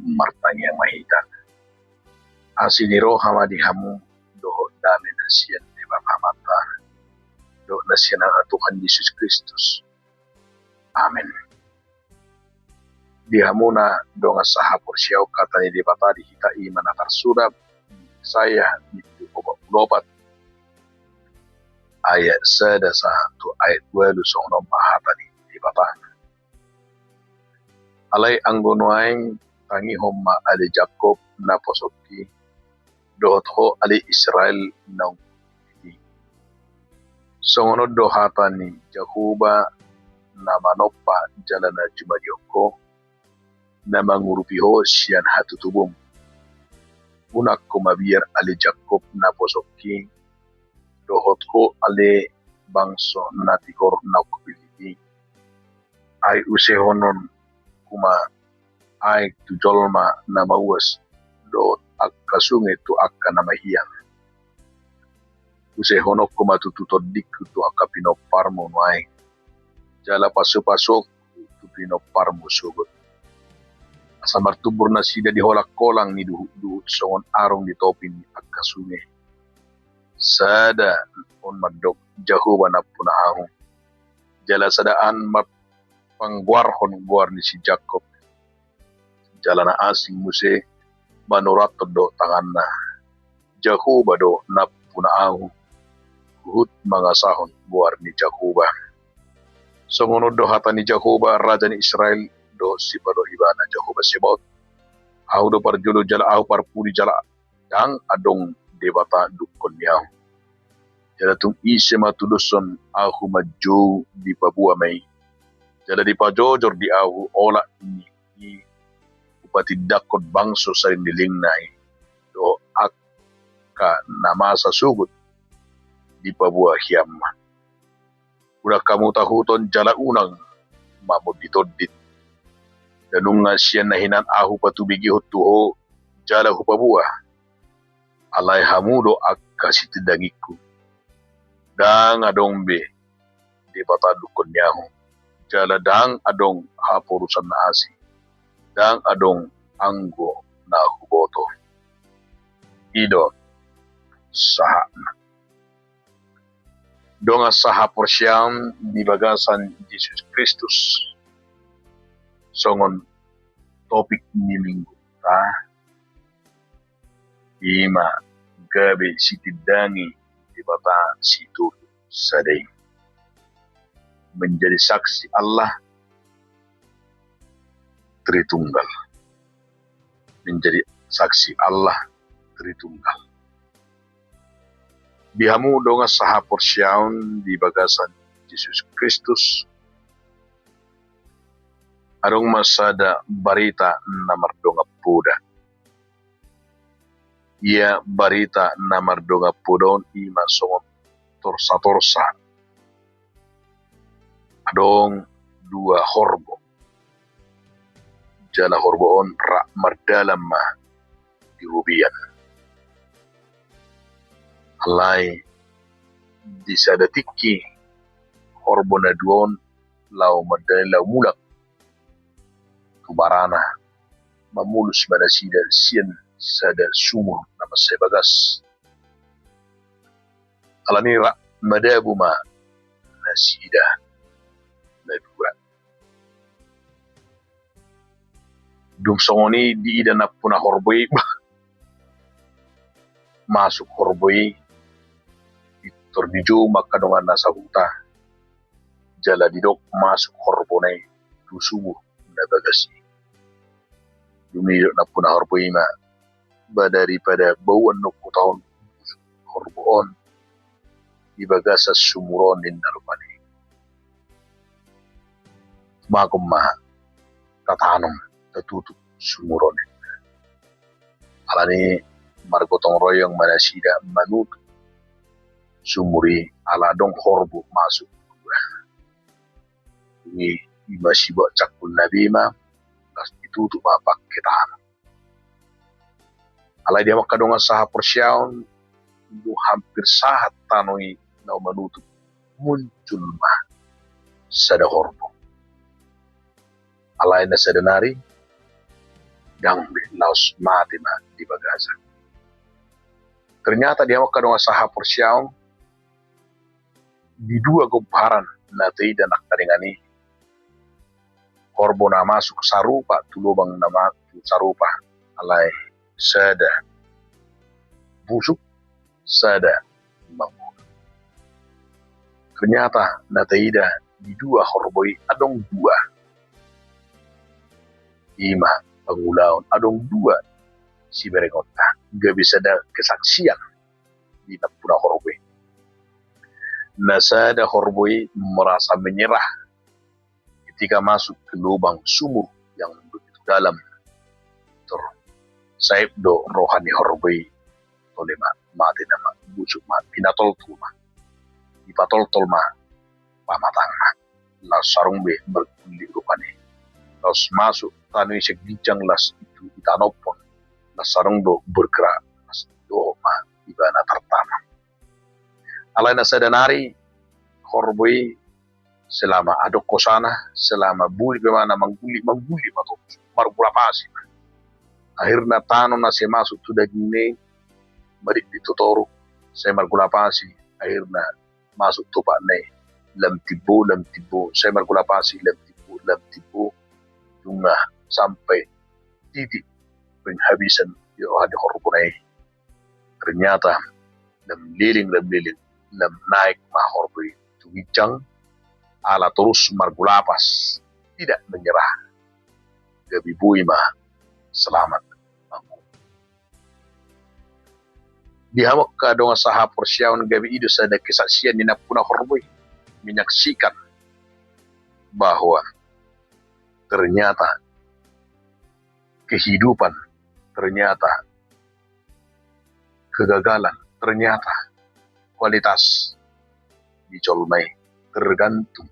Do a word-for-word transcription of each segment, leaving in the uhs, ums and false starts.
Martangiang ma hita. Asi ni roha ma di hamu dohot dame na sian Debata Amanta dohot na sian Anakna Tuhan Jesus Kristus. Amen. Di hamuna dongan sahaporseaon, hata ni Debata di hita i ma na tarsurat di Jesaya bindu opat pulu opat ayat sada sahat tu ayat ualu. Songon on ma hata ni Debata. Alai anggo nuaeng tangihon ma ale Jakkob na posongki, dohot ho ale Israel naung i. Songon on do hata ni Jahowa na manompa jala na jumadihon ho, na mangurupi ho sian hatutubum. Unang ho mabiar ale Jakkob na posongki, dohot ho ale bangso na tigor naung hupillit i. Ai usehonon ho ma aek tu jolma na mauas, dohot angka sunge tu angka na mahiang. Usehonon ho ma tutu tondingku tu angka pinomparmu nuaeng, jala pasupasuonku tu pinomparmu sogot. Asa martumbur nasida di holangkolang ni duhutduhut songon arung di topi ni angka sunge. Sada on mandok, Jahowa nampuna ahu. Jala sada an marpanggoarhon goar ni si Jakkob. Jala na asing muse manurathon dohot tanganna, Jahowa do nampuna ahu, huhut mangasahon goar ni Jahowa. Songon on do hata ni Jahowa, Raja ni Israel, dohot Sipaloh Ibana, Jahowa Sebaot. Ahu do parjolo jala ahu parpudi, jala ndang adong Debata dungkon ni ahu. Jala tung ise ma tudoshon ahu manjou, dipaboa ma i. Jala dipajojor di ahu olat ni i, hupatindangkon bangso saleleng ni lelengna i, dohot angka na masa sogot, dipaboa hian ma. Unang hamu tahuton jala unang mamonditondit. Nunga sian na hinan ahu patubegihon tu ho jala hupaboa. Alai hamu do angka sitindangingku. Ndang adong be Debata dungkon ni ahu, jala ndang adong haporusan na asing, ndang adong anggo na huboto. I do sahatna. Dongan sahaporseaon di bagasan Jesus Kristus, songon topik ni mingguta, i ma gabe sitindangi Debata Sitolu Sada i. Menjadi saksi Allah Tritunggal. Menjadi saksi Allah Tritunggal. Di hamu dongan sahaporseaon di bagasan Jesus Kristus, adong ma sada barita na mardongan poda. Ia barita na mardongan poda on i ma songon torsa-torsa. Adong dua horbo. Jala horbo on rap mardalan ma di robean. Alai di sada tingki horbo na dua on laho mardalan, laho mulak tu barana, mamolus ma nasida sian sada sumur na mansai bagas. Alani i rap madabu ma nasida na dua. Dung songon i diida nampuna horbo i, bah, masuk horbo i, pintor dijou ma angka dongan na sahuta, jala didok masuk horbo na i tu sumur na bagas i. Dung i didok nampuna horbo i ma, ba daripada bauan nunga hutaon horbo on di bagasan sumur on, ninna rupani. Tumagon ma tatanom, tatutup sumur on, ninna. Alani i margotong royong ma nasida manutup sumur i, ala adong horbo masuk dua. Dung i, i ma sibuat cangkulna be ma, laos ditutup ma pake tano. Alai di hamu angka dongan sahaporseaon, dung hampir sahat tano i laho manutup, muncul ma sada horbo. Alai na sada nari, dang be, laos mate ma di bagasan. Ternyata di hamu angka dongan sahaporseaon, di dua gomparan na taida nangkaningan i, horbo na masuk sarupa tu lubang na ma-, sarupa, alai sada busuk, sada mangolu. Ternyata na taida di dua horbo i adong dua. Ima pangulaon, adong dua siberengonta, gabe sada kesaksian di nampuna horbo i. Na sada horbo i merasa menyerah ketika masuk ke lubang sumur yang begitu dalam. Tersaip do roha ni horbo i, tole ma, mate nama, busuk ma, pinatoltol ma, dipatoltol ma pamatangna. Laos sarung be margullit rupani. Laos masuk tano i sian ginjang, laos itu itanopon. Laos sarung do bergerak, laos dohot ma ibana tartama. Alai na sada nari horbo i selama adong hosana, selama boi be mana manggullit, manggullit ma torus, margulapasi ma. Akhirna tano na sai masuk tu dagingna i, madikdikduk torus, sai margulapasi, akhirna masuk tu ombakna i, lam timbo, lam timbo, sai margulapasi, lam timbo, lam timbo, nunga sampai titik penghabisan di roha ni horbona i. Ternyata lam leleng, lam leleng, lam naek ma horbo i tu ginjang, ala torus margulapas, tidak menyerah, gabe boi ma selamat. Di hamu angka dongan sahaporseaon, gabe i do sada kesaksian di nampuna horbo i, menyaksikan bahwa ternyata kehidupan, ternyata kegagalan, ternyata kualitas di jolma i tergantung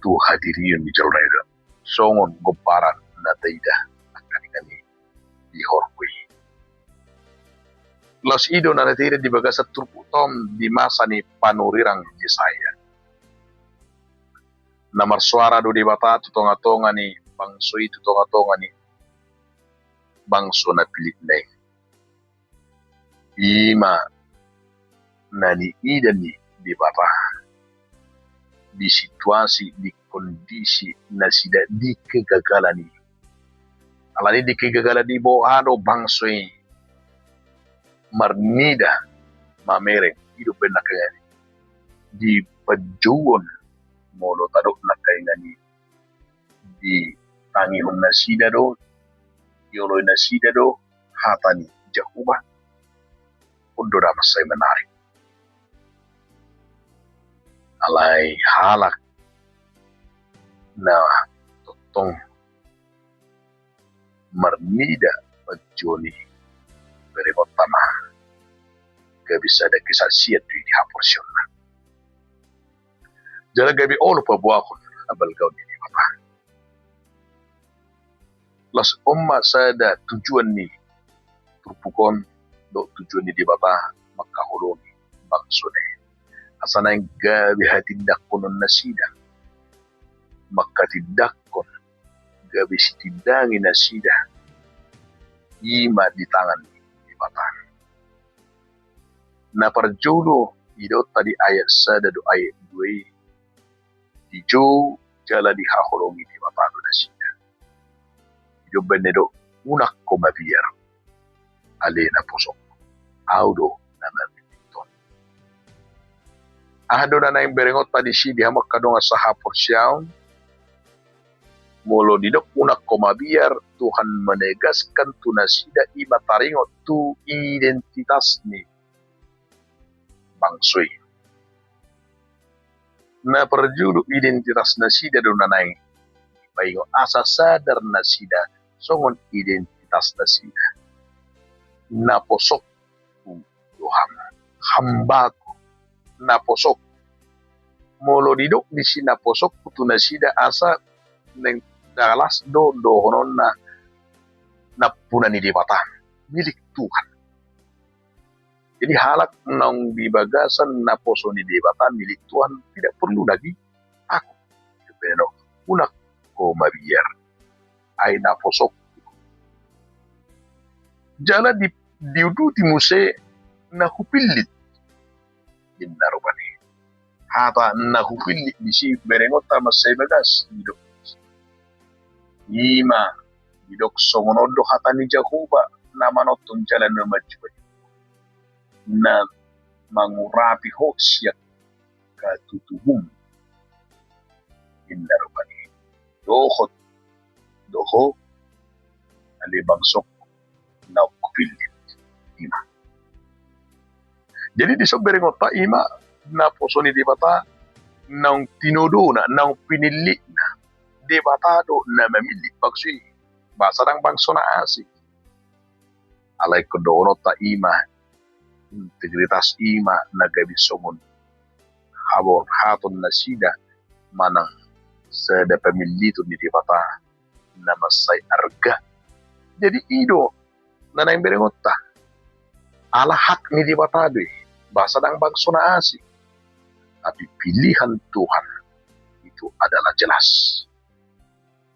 tu hadirion ni jolma i do. Songon gomparan na taida nangkaningan i di horbo i. Laos i do na taida di bagasan turpukta on di masa ni panurirang Jesaya. Na marsoara do Debata tu tongatonga ni bangso i, tu tongatonga ni bangso na pilitna i. Ima na niida ni Debata di situasi, di kondisi nasida di kegagalan i. Alani di kegagalan i boha do bangso i marnida, mamereng, i do umbahen nangkaningan i di panjouon, molo tadok nangkaningan i di tangihon nasida do, dioloi nasida do hata ni Jahowa. On do na mansai menarik. Alai halak na tongtong marnida panjouon i, berengonta ma gabe sada kesaksian do i di haporseaonna. Jala gabe olo paboahon habalgaon ni Debata. Laos on ma sada tujuan ni turpuk on, dohot tujuan ni Debata mangkaholongi bangsona i. Asa naeng gabe hatindangkonon nasida, mangkatindangkon, gabe sitindangi nasida, ima di tangan ni Debata. Na parjolo, didok tadi ayat sada dohot ayat dua i, dijou jala dihaholongi Debata do nasida. Didok umbahen na didok, unang ho mabiar, ale naposongku, ahu do na marlilitton. Aha do na naeng berengonta disi di hamu angka dongan sahaporseaon? Molo didok unang ho mabiar, Tuhan menegaskan tu nasida ima taringot tu identitas ni bangso i. Na parjolo identitas nasida do na naeng dipaingot asa sadar nasida songon identitas nasida. Naposongku do hamu, hambaku, naposongku. Molo didok disi naposongku tu nasida asa naeng dalas do dohononna nampuna ni Debata, milik Tuhan. Jadi halak naung di bagasan naposo ni Debata, milik Tuhan, tidak perlu lagi takut. Unang ho mabiar. ai naposongku. Jala di, diuduti muse na hupillit, ninna rupani. Hata na hupillit disi berengonta mansai bagas, didok. Ima, didok songon on do hata ni Jahowa na manongtong jala na manjua-jua, na mangurapi ho sian hatutubum, ninna rupani. Dohot do ho ale bangsongku naung hupillit. Ima. Jadi dison berengonta ima naposo ni Debata naung tinodona, naung pinillitna. Debata do na mamillit bangso i. Boasa ndang bangso na asing. Alai ingkon dohononta ima, integritas ima na gabe songon haborhaton nasida manang sada pamilliton ni Debata na mansai arga. Jadi i do na naeng berengonta. Ala hak ni Debata do i, boasa ndang bangso na asing. Tapi pilihan Tuhan itu adalah jelas.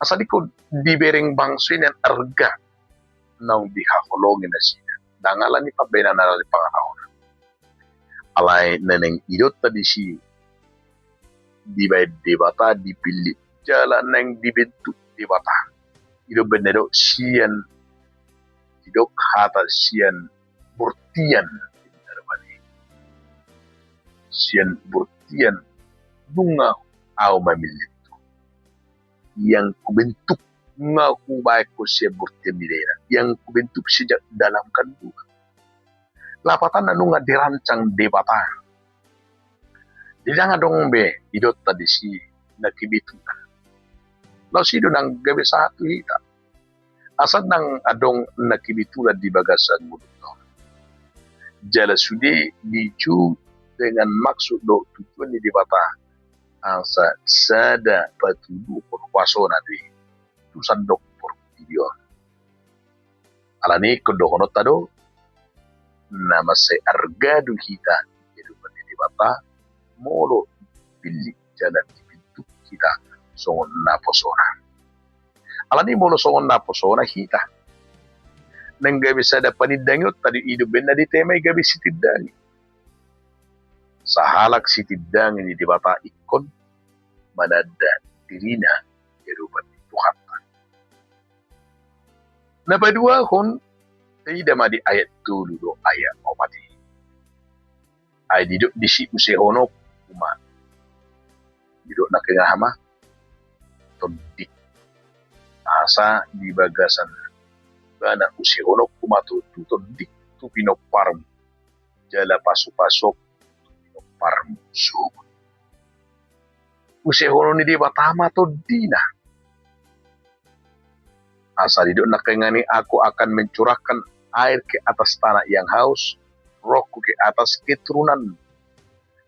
Asa diko dibereng bangso i nian arga naung dihaholongi nasida. Ndang ala ni pambahenan, ala ni pangatahonan. Alai na naeng idonta disi, dibaen Debata, dipillit jala naeng dibentuk Debata. I do umbaen na didok sian, didok hata sian bortian. Sian bortian nunga ahu mamillit ho. Yang kubentuk, nunga hubaen ho sian bortian ni dainang. Yang kubentuk sejak dalam kandungan. Lapatanna nunga dirancang Debata. Jadi ndang adong be idonta disi na kebetulan. Laos i do nang gabe sahat tu hita. Asa ndang adong na kebetulan di bagasan ngolunta on. Jala sude dijou dengan maksud dohot tujuan ni Debata. Asa sada patuduhon kuasona do i tu sandok portibi on. Alani i ingkon dohononta do, na mansai arga do hita di adopan ni Debata, molo dipillit jala dibentuk hita songon naposona. Alani i molo songon naposona hita, naeng gabe sada panindangionta do i do umbaen na ditema i gabe sitindangi. Sahalak sitindangi ni Debata ingkon mananda dirina di adopan ni Tuhanta. Na paduahon, taida ma di ayat tolu dohot ayat opat i. Ai didok disi, usehononku ma. Didok nangkin aha ma? Tondik. Asa di bagasan ibana, usehononku ma tu, tu tondik tu pinomparmu. Jala pasupasuonku tu pinomparmu sogot. Usehonon ni Debata ma tondina. Asa didok nangkin i, Aku akan mencurahkan air ke atas tanah yang haus, Rohku ke atas keturunanmu.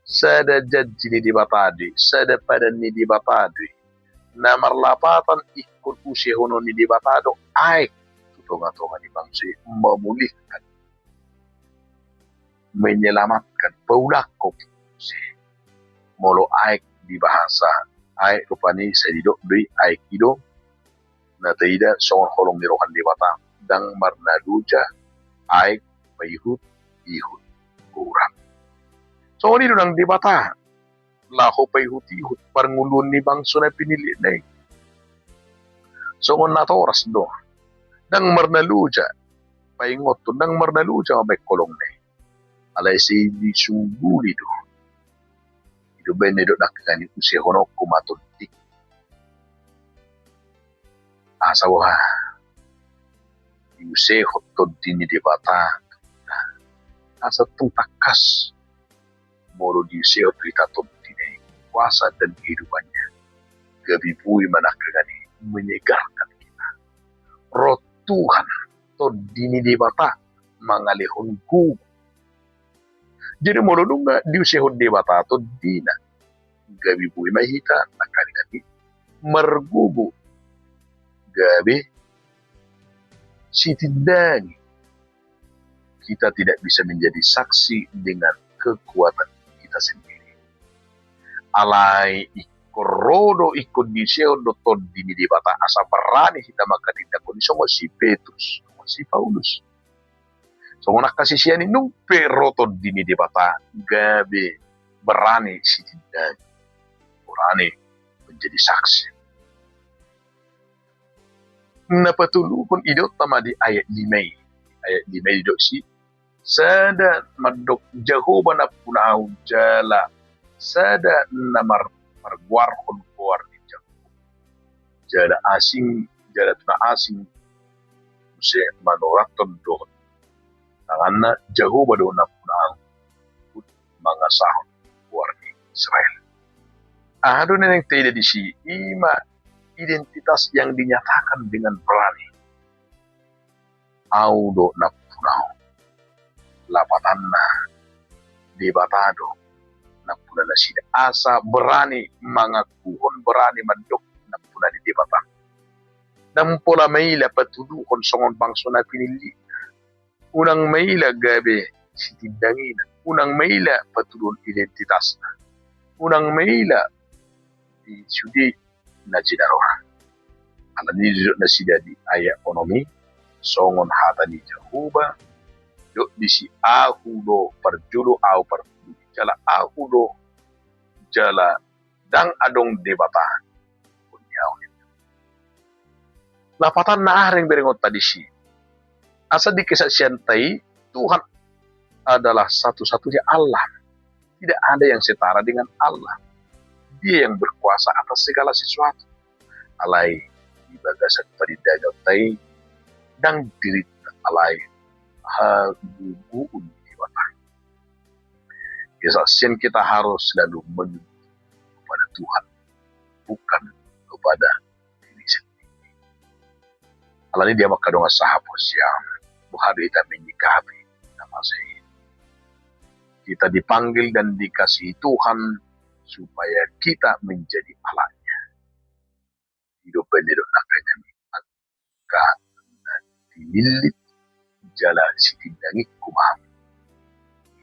Sada janji ni Debata do i, sada padan ni Debata do i. Na marlapatan ingkon usehonon ni Debata do aek tu tongatonga ni bangso i, mamulihkan, menyelamatkan, paulakhon. Molo aek di bahasa aek rupani sai didok do i aek i do na taida songon holong ni roha ni Debata, ndang marnaloja aek paihutihut goran. Songon i do nang Debata laho paihutihut parngoluon ni bangso na pinillitna i. Songon natoras do, ndang marnaloja paingothon, ndang marnaloja mambaen holongna i. Alai sai disungguli do. I do umbaen na didok nangkin i, usehononku ma tondik. Asa boha? Diusehon tondi ni Debata. Asa tung tangkas molo diusehon hita tondina i, kuasa dan kehidupannya, gabe boi ma nangkin i menyegarkan kita. Ro Tuhan, tondi ni Debata, mangalehon gogo. Jadi molo nunga diusehon Debata tondina, gabe boi ma hita nangkin i margogo, gabe sitindangi. Kita tidak bisa menjadi saksi dengan kekuatan kita sendiri. Alai ingkon ro Ro do ingkon diisehon do Tondi ni Debata asa berani hita manghatindanghon i songon si Petrus, songon si Paulus, songon angka sisean i. Nunga pe ro Tondi ni Debata gabe berani sitindangi, berani menjadi saksi. Na patoluhon, didok ma di ayat lima i, ayat lima i didok disi, sada mandok Jahowa nampuna ahu jala sada na mar-, margoarhon goar ni Jahowa. Jala asing, jala tu na asing muse manurathon dohot tanganna, Jahowa do nampuna ahu, huhut mangasahon goar ni Israel. Aha do na naeng taida disi? I ma identitas yang dinyatakan dengan berani. Ahu do nampuna ahu. Lapatanna, Debata do nampuna nasida. Asa berani mangakuhon, berani mandok nampuna ni Debata. Ndang pola maila patuduhon songon bangso na pinillitna. Unang maila gabe sitindangina. Unang maila patuduhon identitasna. Unang maila di sude na jinarona. Alani i didok nasida di ayat onom i, songon hata ni Jahowa, didok disi, ahu do parjolo, ahu parpudi, jala ahu do, jala ndang adong Debata. Lapatanna aha naeng berengonta disi? Asa di kesaksianta i, Tuhan adalah satu-satunya Allah. Tidak ada yang setara dengan Allah. Dia yang berkuasa atas segala sesuatu. Alai di bagasan panindangonta i, ndang dirinta alai hagogoon ni Debata. Kesaksian kita harus selalu menunjuk kepada Tuhan, bukan kepada diri sendiri. Alani i, di hamu angka dongan sahaporseaon, boha do hita menyikapi na masa i? Kita dipanggil dan dikasihi Tuhan supaya kita menjadi alatnya. I do umbahen na didok nangkaningan i, angka na pinillit jala sitindangingku ma hamu.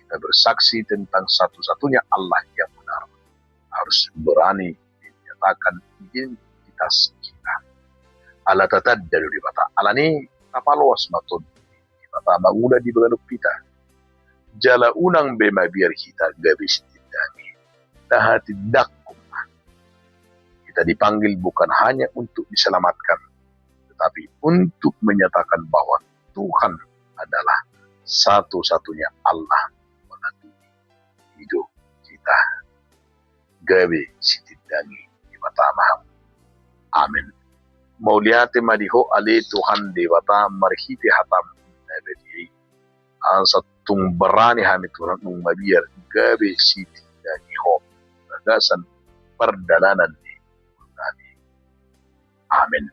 Kita bersaksi tentang satu-satunya Allah yang benar. Harus berani menyatakan identitas kita. Ala tatanda do Debata. Alani i, tapaloas ma Tondi ni Debata mangula di bagasan hita. Jala unang be mabiar hita gabe sitindangi. Tahatindangkon ma. Kita dipanggil bukan hanya untuk diselamatkan, tetapi untuk menyatakan bahwa Tuhan adalah satu-satunya Allah. Mangatuhi i do hita gabe sitindangi Debata ma hamu. Amen. Mauliate ma di Ho ale Tuhan Debata marhite hataM na badia i. Asa tung berani hami Tuhan nunga mabiar gabe sitindangi Ho di bagasan pardalanan ni ngolunami. Amen.